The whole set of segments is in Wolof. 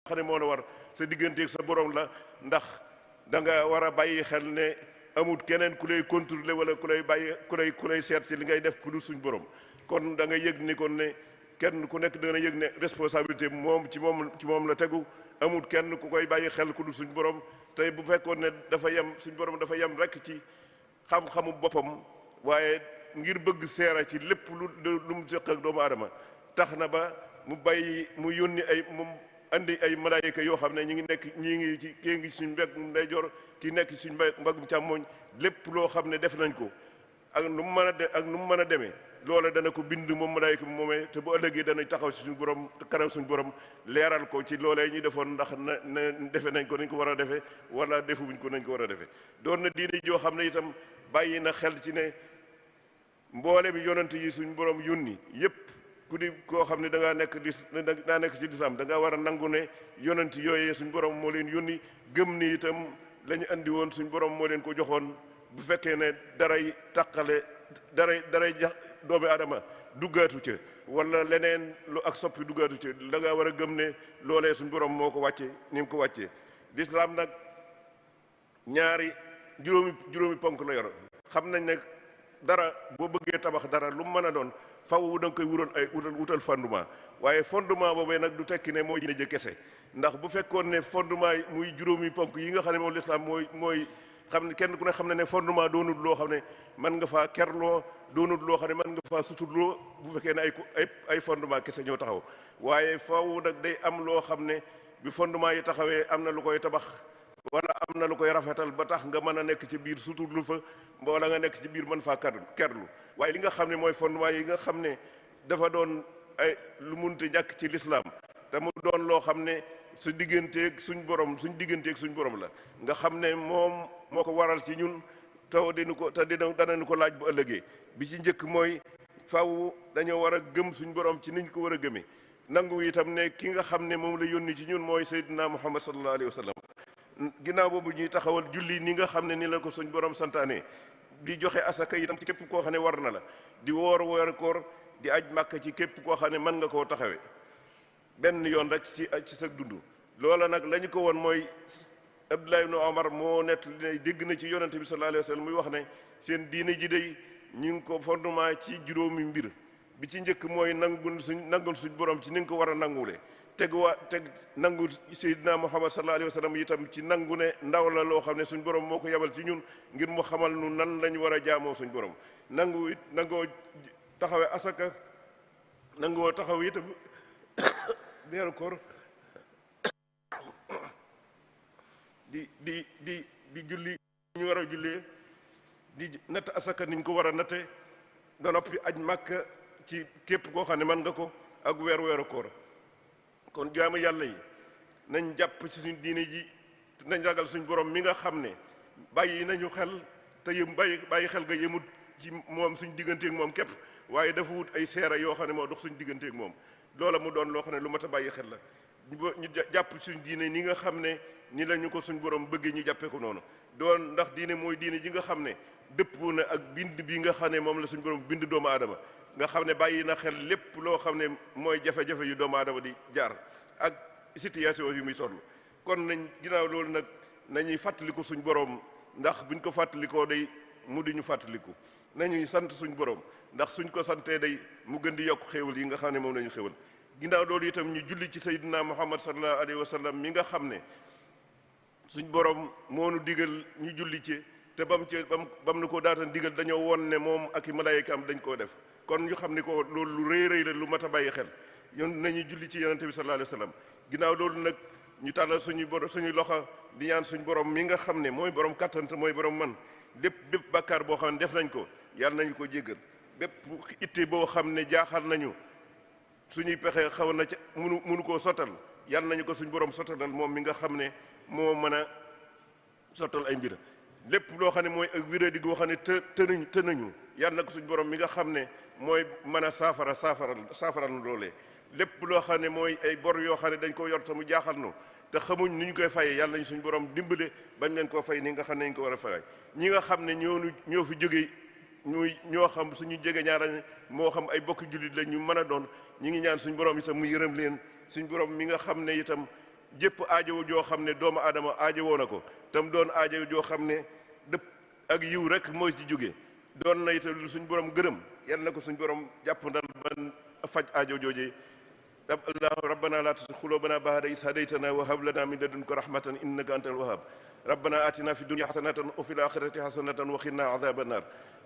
xam ne moo la war sa digganteeg sa borom la, ndax da nga war a bàyyi xel ne amul keneen ku lay contrôler wala ku lay bàyyi ku lay seet ci li ngay def ku dul suñ borom. kon da nga yëg ni kon ne kenn ku nekk dana yëg ne responsabilité moom ci moom la tegu, amul kenn ku koy bàyyi xel ku dul suñ borom. tey bu fekkoon ne dafa yem suñ borom dafa yem rek ci xam-xamu boppam, waaye ngir bëgg seera ci lépp lu mu seq ak doomu aadama tax na ba mu yónni mu andi ay malaayika yoo xam ne ñii ngi ci kii ngi suñ mbég ndeyjoor kii nekk suñ mbagum càmmooñ, lépp loo xam ne def nañ ko ak nu mu mën a demee loola dana ko bind moom malaayika bi moomee, te bu ëllëgee dana taxaw ci suñu borom kanam suñu borom leeral ko ci loolee ñu defoon ndax na defe nañ ko nañ ko war a defee wala defuwuñ ko nañ ko war a defee. doon na diine joo xam ne itam bàyyi na xel ci ne mboole bi yonent yi suñu borom yónni yépp ku di koo xam ne da ngaa nekk ci lislaam da ngaa war a nangu ne yonent yooyee suñu borom moo leen yónni, gëm ni itam la ñu andi woon suñu borom moo leen ko joxoon. bu fekkee ne daray taqale daray jax doomi aadama duggaatu ca wala leneen lu ak soppi duggaatu ca da ngaa war a gëm ne loolee suñu borom moo ko wàcce ni mu ko wàccee. lislaam nag juróomi ponk la yor. xam nañ ne dara boo bëggee tabax dara lu mu mën a doon faw da nga koy wutal fondement, waaye fondement boobee nag du tekki ne mooy diine jë kese. ndax bu fekkoon ne fondement yi muy juróomi ponk yi nga xam ne moom lislaam mooy xam ne kenn ku ne xam ne fondement doonut loo xam ne mën nga faa kerloo, doonut loo xam ne mën nga faa suturloo bu fekkee ne ay fondement kese ñoo taxaw. waaye faw nag day am loo xam ne bi fondement yi taxawee am na lu koy tabax wala am na lu koy rafetal ba tax nga mën a nekk ci biir suturlu fa wala nga nekk ci biir mën faa kerlu. waaye li nga xam ne mooy fondement yi nga xam ne dafa doon ay lu munti ñàkk ci lislaam te mu doon loo xam ne suñ digganteeg suñ borom la, nga xam ne moom moo ko waral ci ñun danañu ko laaj bu ëllëgee. bi ci njëkk mooy faw dañoo war a gëm suñ borom ci niñ ko war a gëmee, nangu itam ne ki nga xam ne moom la yónni ci ñun mooy Seydina Muhammad sallallahu alayhi wa sallam. ginnaaw boobu ñuy taxawal julli ni nga xam ne ni la ko suñ borom santaane, di joxe asaka itam ci képp koo xam ne war na la, di woor koor, di aj màkk ci képp koo xam ne mën nga koo taxawee benn yoon rek ci sa dund. loola nag lañu ko woon mooy Abdullah ibn Omar moo nett ne dégg na ci yonente bi sallallahu alayhi wa sallam muy wax ne seen diine ji day ñu ngi ko fondement ci juróomi mbir. bi ci njëkk mooy nangul suñ borom ci ni nga ko war a nanguwule, teg nangu Seydina Muhammad sallallahu alayhi wa sallam itam ci nangu ne ndaw la loo xam ne suñ borom moo ko yebal ci ñun ngir mu xamal nu nan lañu war a jaamoo suñ borom. nangoo taxawe asaka, nangoo taxaw itam weeru koor, di julli ñu war a jullee, di natt asaka niñ ko war a natte, nga noppi aj màkka ci képp koo xam ne mën nga ko, ak weeru koor. kon jaamu yàlla yi nañ jàpp ci suñ diine ji, nañ ragal suñ borom mi nga xam ne bàyyi nañu xel te bàyyi xel nga yëmut ci moom suñ digganteeg moom képp, waaye dafa wut ay seera yoo xam ne moo dox suñ digganteeg moom. loola mu doon loo xam ne lu mat a bàyyi xel la. ñu jàpp suñ diine ni nga xam ne ni la ñu ko suñ borom bëggee ñu jàppee ko noonu. doon ndax diine mooy diine ji nga xam ne dëppoo na ak bind bi nga xam ne moom la suñ borom bind doomu aadama, nga xam ne bàyyi na xel lépp loo xam ne mooy jafe-jafe yu doomu aadama di jaar ak situation yu muy toll. kon nañ ginnaaw loolu nag nañuy fàttaliku suñ borom, ndax buñ ko fàttalikoo day mu di ñu fàttaliku. nañuy sant suñ borom ndax suñ ko santee day mu gën di yokk xéewal yi nga xam ne moom lañu xéewal. ginnaaw loolu itam ñu julli ci Seydina Muhammad sallallahu alayhi wa sallam mi nga xam ne suñ borom moo nu digal ñu julli ci, te bam nu ko daatan digal dañoo woon ne moom ak i malaayikaam dañ koo def. kon ñu xam ne ko loolu lu rëy la, lu mat a bàyyi xel. yoon nañu julli ci yonente bi sallallahu alayhi wa sallam. ginnaaw loolu nag ñu tàllal suñu loxo di ñaan suñ borom mi nga xam ne mooy borom kattan te mooy borom man, bépp bàkkaar boo xam ne def nañ ko yàlla nañu ko jéggal. bépp itte boo xam ne jaaxal nañu, suñuy pexe xaw na ca munu koo sottal, yàlla nañu ko suñ borom sottalal moom mi nga xam ne moo mën a sottal ay mbir. lépp loo xam ne mooy ak wéradi goo xam ne të nañu yàlla na ko suñ borom mi nga xam ne mooy mën a saafaral loolee. lépp loo xam ne mooy ay bor yoo xam ne dañ ko yor te mu jaaxal nu te xamuñ ni ñu koy fayee, yàlla nañu suñ borom dimbale bañ leen koo fay ni nga xam ne ñu ko war a fay. ñi nga xam ne ñoo fi jóge ñoo xam suñu jege ñaara moo xam ay bokk jullit la ñu mën a doon, ñi ngi ñaan suñ borom itam mu yërëm leen. suñ borom mi nga xam ne itam jépp aajowo joo xam ne doomu aadama aajowoo na ko tam doon aajowo joo xam ne dëpp ak yiw rek mooy ci jóge doon na itam lu suñ borom gërëm yal na ko suñ borom jàpp ndal ban faj aajo jooje rabbana la tuzigh qulubana ba'da idh hadaytana wa hab lana min ladunka rahmatan innaka antal wahhab rabbana atina fid dunya hasanatan wa fil akhirati hasanatan wa qina adhaban nar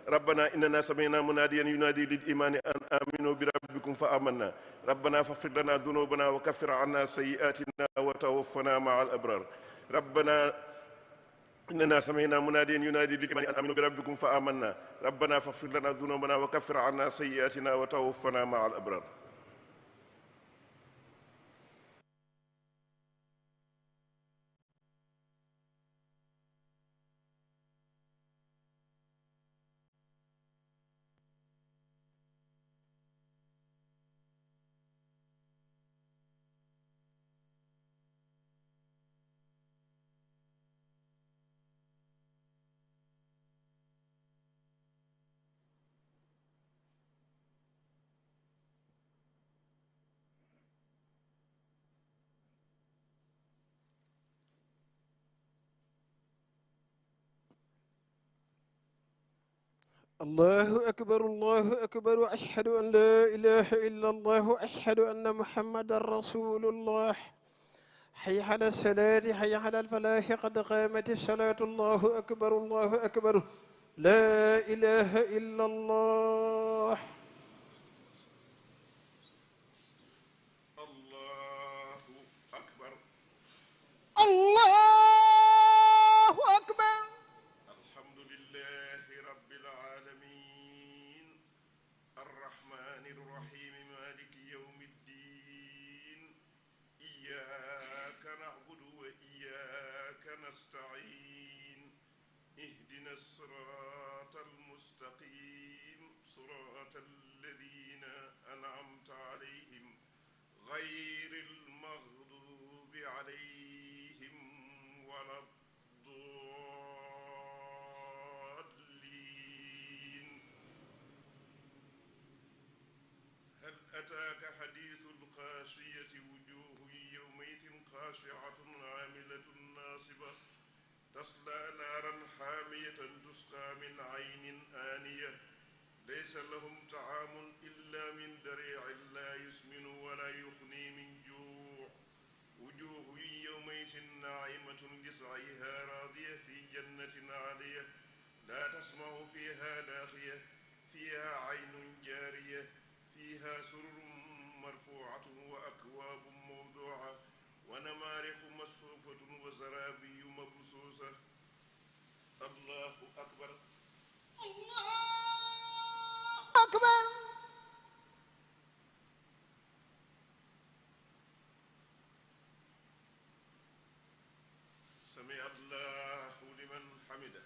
rabbana innana sami'na munadiyan yunadi lil imani an aminu bi rabbikum fa amanna rabbana faghfir lana dhunubana wa kaffir 'anna sayyi'atina wa tawaffana ma'al abrar rabbana إننا سمعنا مناديا ينادي للإيمان أن آمنوا بربكم فآمنا ربنا فاغفر لنا ذنوبنا وكفر عنا سيئاتنا وتوفنا مع الأبرار الله أكبر الله أكبر أشهد أن لا إله إلا الله أشهد أن محمد رسول الله حي على الصلاة حي على الفلاح قد قامت الصلاة الله أكبر الله أكبر لا إله إلا الله الله أكبر الله أكبر الحمد لله رب العالمين الرحمن الرحيم مالك يوم الدين إياك نعبد وإياك نستعين اهدنا الصراط المستقيم صراط الذين أنعمت عليهم غير المغضوب عليهم ولا الضالين هل أتاك حديث الخاشية وجوه يومئذ خاشعة عاملة ناصبة تصلى نارا حامية تسقى من عين آنية ليس لهم طعام إلا من ضريع لا يسمن ولا يغني من جوع وجوه يومئذ ناعمة لسعيها راضية في جنة عالية لا تسمع فيها لاغية فيها عين جارية فيها سرر مرفوعة وأكواب موضوعة ونمارق مصفوفة وزرابي مبثوثة الله أكبر الله أكبر سمع الله لمن حمده